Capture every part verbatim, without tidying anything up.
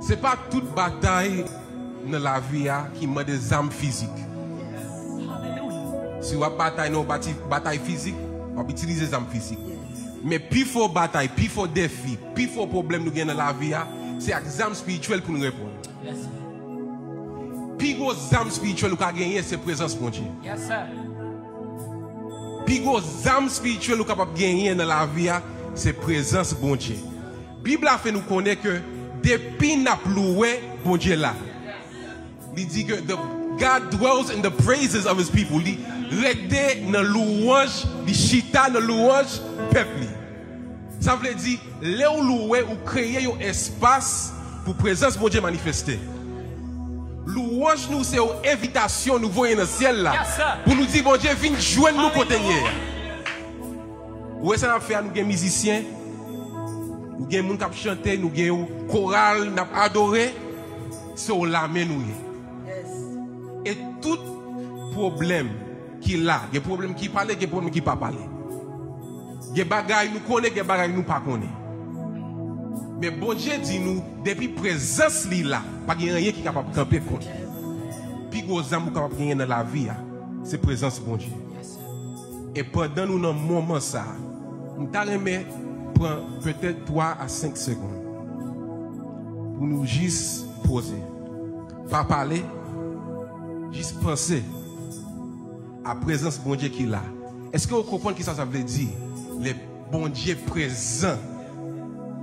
Se pa tout batay nan lavi a ki mande zam fizik. Si w ap batay nan yon bati- batay fizik, w ap itilize zam fizik. Men pi fò batay, pi fò defi, pi fò pwoblèm nou gen nan lavi a, se ak zam espirityèl pou nou reponn. Pi gwo zam espirityèl ou ka genyen se prezans Bondye. Pi gwo zam espirityèl ou kapab genyen nan lavi a se prezans Bondye. Bib la fè nou konnen ke depi n ap louwe, Bondye la. Li di ke the God dwells in the praises of his people. Li rete nan louwanj, li chita nan louwanj pèp li. Sa vle di, lè w louwe, ou kreye yon espas pou prezans Bondye manifeste. Louwanj nou se yon envitasyon nou voye nan syèl la pou nou di Bondye vin jwenn nou kote n ye a. Ou wè sa n ap fè a, nou gen mizisyen, nou gen moun k ap chante, nou gen yon koral, n ap adore, se yon lame nou ye. E tout pwoblèm ki la, gen pwoblèm ki pale, gen pwoblèm ki pa pale. Gen bagay nou konnen, gen bagay nou pa konnen. Men Bondye di nou, depi prezans li la, pa gen anyen ki kapab kanpe kont li. Pi gwo zam ou kapab genyen nan lavi a, se prezans Bondye. E pandan nou nan moman sa a, m ta renmen pran petèt twa a senk segonn pou nou jis poze. Pa pale, jis panse a prezans Bondye ki la. Èske w konprann kisa sa vle di lè Bondye prezan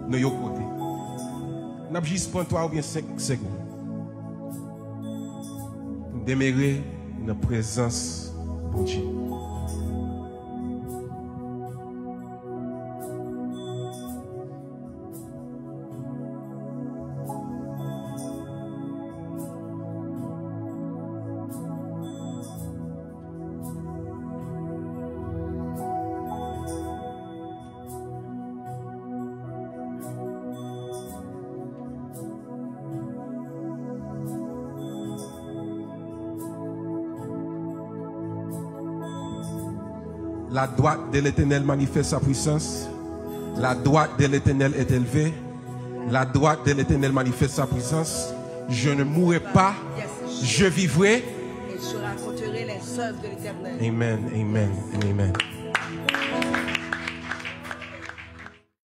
nan yon kote? N ap jis pran twa oubyen senk segonn pou n demere nan prezans Bondye. La droite de l'Éternel manifeste sa puissance. La droite de l'Éternel est élevée. La droite de l'Éternel manifeste sa puissance. Je ne mourrai pas, je vivrai. Et je raconterai les œuvres de l'Éternel. Amen, amen, and amen.